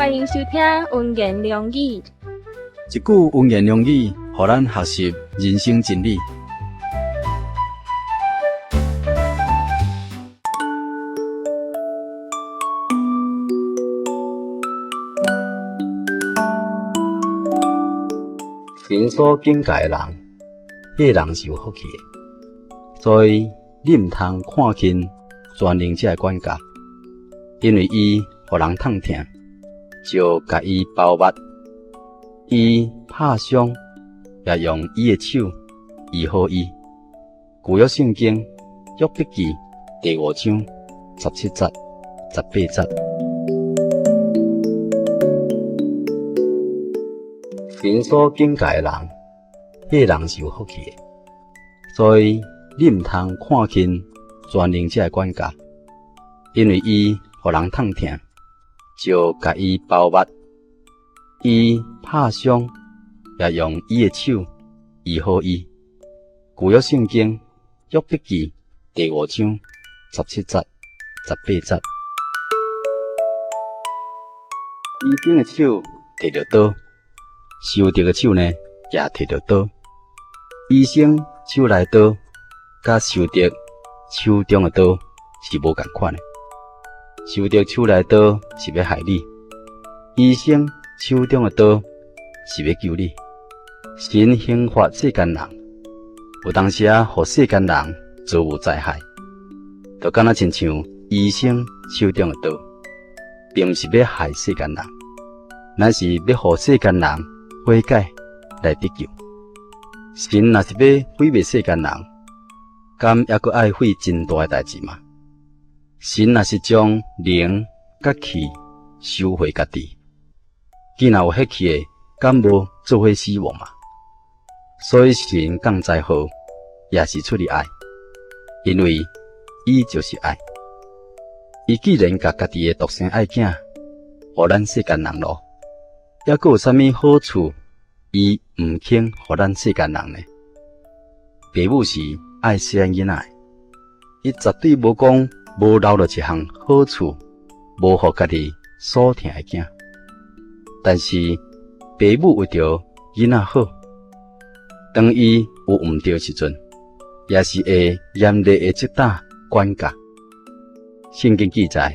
歡迎收聽溫言良語。一句溫言良語，予咱學習人生真理。神所警戒的人，彼個人是有福氣的。所以你毋通看輕全能者的管教，因為伊予人痛疼，就共伊包紮。伊拍傷，也用伊的手醫好伊。舊約聖經約伯記第五章十七節、十八節。神所警戒的人，彼個人是有福氣的。所以你毋通看輕全能者的管教，因為伊予人痛疼，就共伊包紮。伊拍傷，也用伊的手醫好伊。舊約聖經約伯記第五章十七節、十八節。醫生的手提著刀，仇敵的手呢也提著刀。醫生手內刀，佮仇敵手中的刀是無仝款的。仇敵手內刀是欲害你，醫生手中的刀是欲救你。神刑罰世間人，有當時啊，予世間人遭遇災害，就敢若親像醫生手中的刀，並毋是欲害世間人，乃是欲予世間人悔改來得救。神若是欲毀滅世間人，敢猶閣愛費真大的代誌嗎？神若是將靈佮氣收回家己，既若有血氣的，敢無做伙死亡嗎？所以神降災禍也是出於愛，因為伊就是愛。伊既然共家己的獨生愛囝，予咱世間人咯，猶閣有啥物好處，伊毋肯予咱世間人呢？爸母是愛細漢囡仔的，伊絕對無講無留落一項好處，無予家己所疼的囝。但是爸母為著囡仔好，當伊有毋對時陣，也是會嚴厲的責打管教。聖經記載，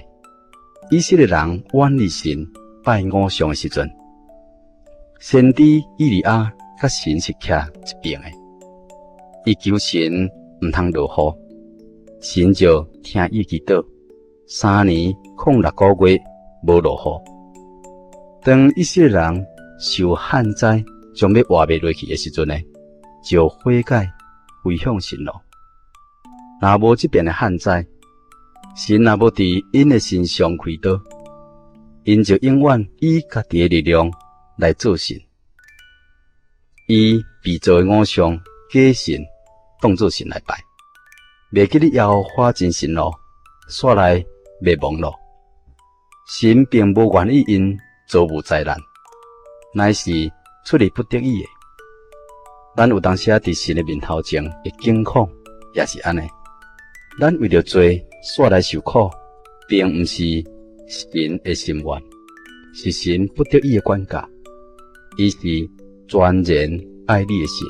以色列人遠離神拜偶像的時陣，先知以利亞佮神是徛一爿的，伊求神毋通落雨，神就聽伊祈禱，三年空六個月無落雨。當以色列人受旱災將欲活袂落去的時陣呢，就悔改歸向神咯。若無這遍的旱災，神若無佇𪜶的身上開刀，𪜶就永遠以家己的力量來做神，以被造的偶像假神當做神來拜，袂記得耶和華真神咯，煞來滅亡咯。神並無願意𪜶遭遇災難，乃是出於不得已的。咱有當時仔佇神的面頭前的境況也是按呢。咱為著罪煞來受苦，並毋是神的心願，是神不得已的管教。伊是全然愛你的神。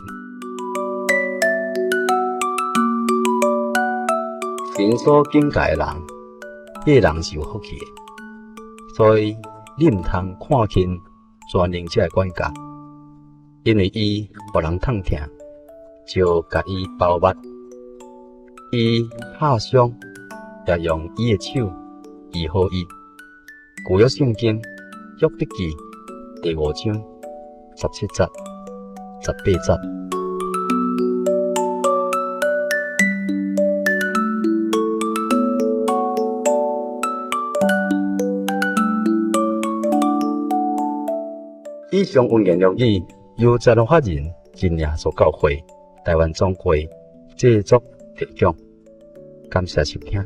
神所警戒的人，彼個人是有福氣的。所以你毋通看輕全能者的管教，因為伊予人痛疼，就共伊包紮。伊拍傷，也用伊的手醫好伊。舊約聖經約伯記第五章十七節、十八節。以上溫言良語由財團法人真耶穌教會台灣總會製作提供，感謝收聽。